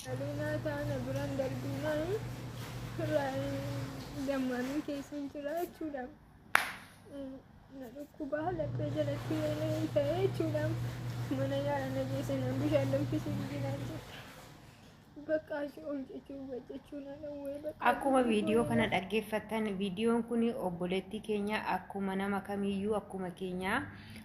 Aleenaa taana biraan darbinaa gammaanii keessa jira jechuudha. Na dhukkubaa laphee jalatti ta'e jechuudha. Mana yaala na geesse, bishaan danfisee jinaan jette. Bakka asii ol jechuu jechuu na dhawwee bakka. Akkuma viidiyoo kana dhaggeeffattan, viidiyoon kun obboleettii keenya akkuma nama kamiiyyuu, akkuma keenyaa,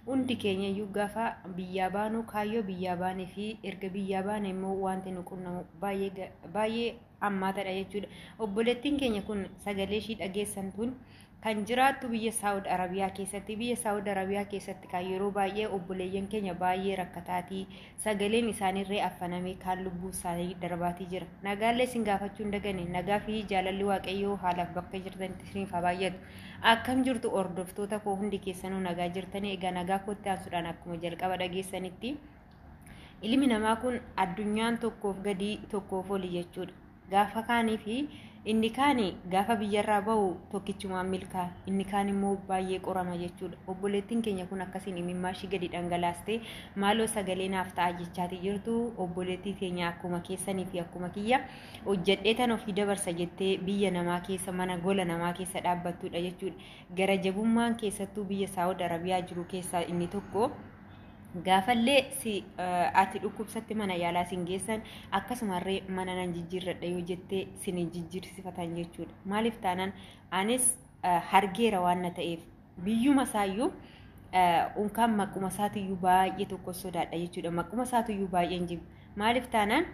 hundi keenya iyyuu gaafa biyyaa baanu kaayyoo biyyaa baanee fi erga biyyaa baane immoo wanti nu qunnamu baay'ee baay'ee hammaataadha jechuudha. Obboleettiin keenya kun sagalee ishii dhageessan tun kan jiraattu biyya Saawud Arabiyaa keessatti. Biyya Saawud Arabiyaa keessatti kan yeroo baay'ee obboleeyyan keenya baay'ee rakkataatii, sagaleen isaaniirree affanamee, kaan lubbuu isaanii darbaatii jira. Nagaallee isin gaafachuu hin dagane. Nagaa fi jaalalli Waaqayyoo haalaaf bakka jirtanitti isiniif haa baay'atu. Akkam jirtu hordoftoota koo? Hundi keessanuu nagaa jirtanii? Egaa nagaa kootti aansuudhaan, akkuma jalqaba dhageessanitti, ilmi namaa kun addunyaan tokkoof gadii tokkoof oli jechuudha. Gaafa kaanii fi inni kaani gaafa biyyarraa bahu tokkichumaan milkaa, inni kaan immoo baay'ee qorama jechuudha. Obboleettiin keenya kun akkasiin imimmaa ishii gadi dhangalaastee maaloo sagalee naaf ta'a jechaati jirtu. Obboleettii keenya akkuma keessanii fi akkuma kiyya hojjedhee tan ofii dabarsa jettee biyya namaa keessa, mana gola namaa keessa dhaabbattudha jechuudha. Gara jabummaan keessattuu biyya Saawud Arabiyaa jiru keessaa inni tokko, gaafallee si ati dhukkubsatti mana yaalaa sin geessan, akkasumallee mana nan jijjiirradha yoo jettee sin hin jijjiirsifatan jechuudha. Maaliif taanaan, anis hargeera waan na ta'eef, biyyuma isaayyuu unkaan maquma isaatiyyuu baay'ee tokko sodaadha jechuudha. Maquma isaatiyyuu baay'een jibba. Maaliif taanaan,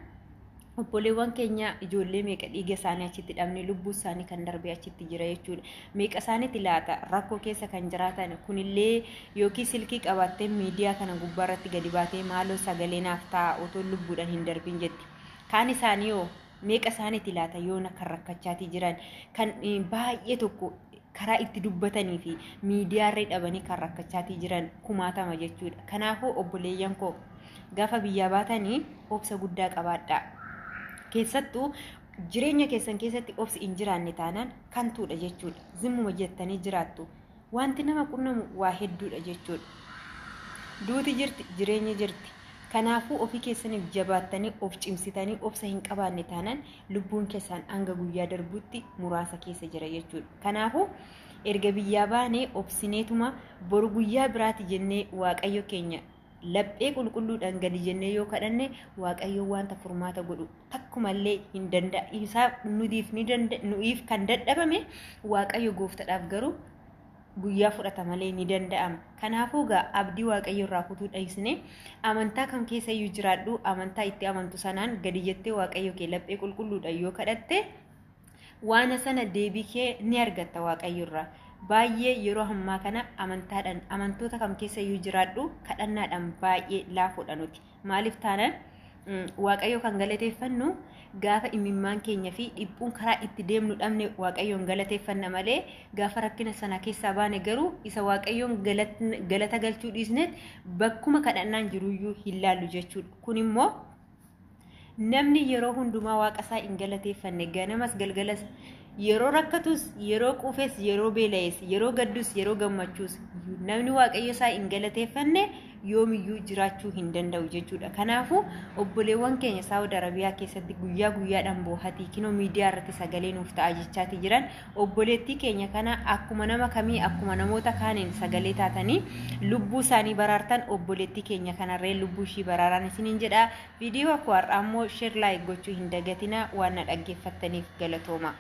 obboleewwan keenya ijoollee meeqa dhiiga isaanii achitti dhabne, lubbuu isaanii kan darbe achitti jira jechuudha. Meeqa isaaniitti laata rakkoo keessa kan jiraatan? Kunillee yookiin silkii qabaattee miidiyaa kana gubbaarratti gadi baatee maaloo sagalee naaf ta'a otoo lubbuudhaan hin darbin jetti. Kaan isaanii hoo meeqa isaaniitti laata yoona kan rakkachaatii jiran, kan baay'ee tokko karaa itti dubbatanii fi miidiyaarree dhabanii kan rakkachaatii jiran kumaatama jechuudha. Kanaafuu obboleeyyan koo, gaafa biyyaa baatanii obsa guddaa qabaadhaa. Keessattuu jireenya keessan keessatti obsi hin jiraanne taanaan kantuudha jechuudha. Zimmuma jettanii jiraattu. Wanti nama qunnamu waa hedduudha jechuudha. Duuti jirti, jireenyi jirti. Kanaafuu ofii keessaniif jabaattanii of cimsitanii obsa hin qabaanne taanaan lubbuun keessan hanga guyyaa darbutti muraasa keessa jira jechuudha. Kanaafuu erga biyyaa baanee obsineetuma boru guyyaa biraati jennee Waaqayyo keenya laphee qulqulluudhaan gadi jennee yoo kadhanne, Waaqayyo wanta furmaata godhu takkumallee hin danda'a. Isaa nutiif ni danda'a, nuyiif kan dadhabame Waaqayyo gooftadhaaf garuu guyyaa fudhata malee ni danda'ama. Kanaafuu gaa abdii Waaqayyo irraa kutuu dhiisne, amantaa kam keessa iyyuu jiraadhu, amantaa itti amantu sanaan gadi jettee Waaqayyo kee laphee qulqulluudhaan yoo kadhatte, waan sana deebii kee ni argatta Waaqayyo irraa. Baay'ee yeroo ammaa kana amantaadhaan, amantoota kam keessa iyyuu jiraadhu, kadhannaadhaan baay'ee laafoodha nuti. Maaliif taanaan, Waaqayyo kan galateeffannu gaafa imimmaan keenya fi dhiphuun karaa itti deemnu dhabne Waaqayyoon galateeffanna malee, gaafa rakkina sana keessaa baane garuu isa Waaqayyoon galata galchuu dhiisneet bakkuma kadhannaan jiruyyuu hin laallu jechuudha. Kun immoo namni yeroo hundumaa Waaqa isaa hin galateeffanne, ganamas galgalas, yeroo rakkatus, yeroo quufes, yeroo beela'es, yeroo gaddus, yeroo gammachuus, namni Waaqayyo isaa hin galateeffanne yoomiyyuu jiraachuu hin danda'u jechuudha. Kanaafuu obboleewwan keenya Saawud Arabiyaa keessatti guyyaa guyyaadhaan boohatii kinoo miidiyaa irratti sagalee nuuf ta'a jechaati jiran, obboleettii keenya kana akkuma nama kamii, akkuma namoota kaaniin sagalee taatanii lubbuu isaanii baraartan, obboleettii keenya kanarree lubbuu ishii baraaraan isiniin jedha. Viidiyoo akkoo har'aa immoo share, like gochuu hin dagatina. Waan na dhaggeeffattaniif galatooma.